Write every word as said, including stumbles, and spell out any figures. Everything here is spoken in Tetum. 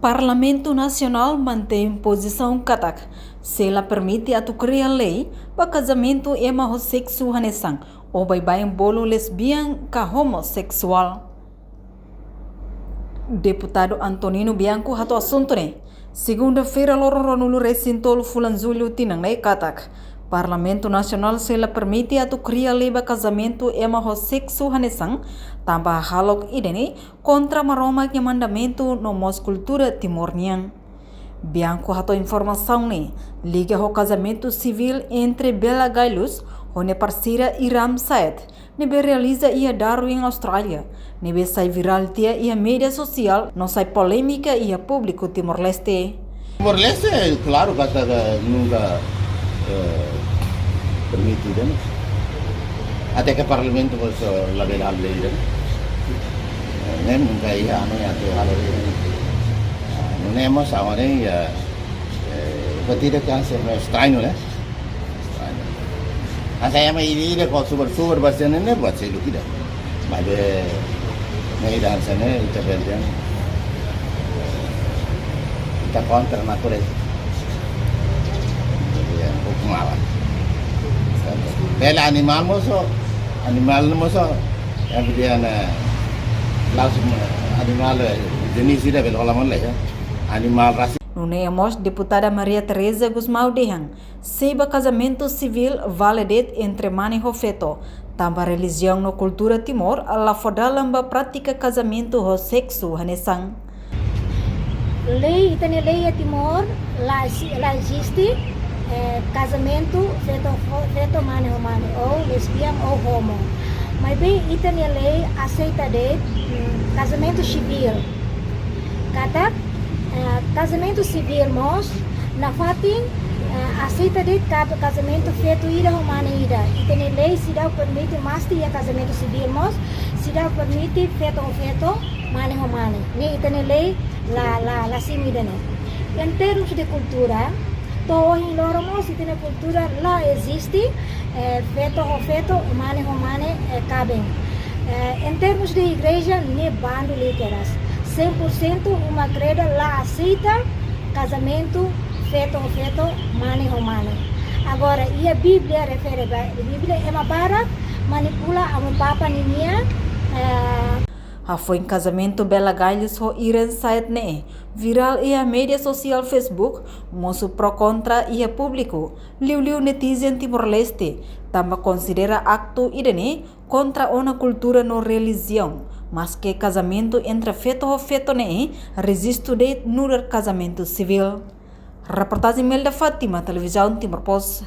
Parlamentu Nasionál mantein pozisaun katak sei la permite atu kria lei ba kazamentu ema ho seksu hanesan ou baibain bolu lesbian ka homoseksuál. Deputadu Antonino Bianco hato'o asuntu ne'e segunda-feira, loron ruanulu-resin-tolu fulan Jullu tinan ne'e katak Parlamentu Nasionál sei la permite atu kria lei ba kazamentu ema ho seksu hanesan, tanba hahalok ida-ne'e kontra Maromak nia mandamentu no mós kultura Timor nian. Bianco hato'o informasaun ne'e liga ho kazamentu sivíl entre Bella Gailus ho nia parseira Iram Said, ne'ebé realiza iha Darwin, Austrália, ne'ebé sai virál tiha iha média sosiál no sai polémika iha públiku Timor-Leste. Timor-Leste, klaru katak nunka, eh, permite ida-ne'e. Até ke parlamentu mós labele halo lei ida-ne'e. Eh, ne'e nunka iha anu atu halo lei ida-ne'e. Ah, nune'e mós agora ne'e, eh, eh, batida ke hanesan estrañu, ne'e? Estrañu. Hanesan ema ida-ida ho subar-subar ba sira ne'e, buat seluk ida. Maibé, ne'e ida hanesan ne'e, ita bele dehan, ita kontra natureza. Jadi, ya, hukum alam. Bele animál mós, animál mós, yang dia na, langsung animál, eh, jenis ida bele hola mós lei, ya. Animál rasi. Nune'e mós deputada Maria Teresa Gusmão dehan, sei ba kazamentu sivíl vale de'it entre mane ho feto, tanba relijiaun no kultura Timor la fó dalan ba prátika kazamentu ho seksu hanesan. Lei, ita-nia lei iha Timor, la esi-, la eziste, eh, kazamentu feto ho, feto mane ho mane, ou lesbian ou homo. Maibé ita-nia lei aseita de'it, mm, kazamentu sivíl. Katak, eh, kazamentu sivíl mós, nafatin, eh, aseita de'it ka-, kazamentu feto ida ho mane ida. Ita-nia lei seidauk permite, mas iha kazamentu sivíl mós, seidauk permite feto ho feto, mane ho mane. Ne'e ita-nia lei la, la, la simu ida-ne'e. Em termos de kultura, to'o ohin loron mós ita-nia kultura la eziste, eh, feto ho feto, mane ho mane, eh, kaben. Eh, em termos de igreja, ne'e bandu literas. Cem por cento Uma Kreda la aseita kazamentu feto ho feto, mane ho mane. Agora, iha Bíblia, refere ba Bíblia, ema barak manipula Amu Papa ninia, eh, Hafoin kazamentu Bella Gailus ho Iram Said ne'e virál iha média sosiál Facebook, mosu pro kontra iha públiku, liuliu netizen Timor-Leste, tanba konsidera aktu ida-ne'e kontra ona kultura no relijiaun, maske kazamentu entre feto ho feto ne'e rejistu de'it nu'udar kazamentu sivíl. Reportajen Melda Fátima, Televizaun Timor Post.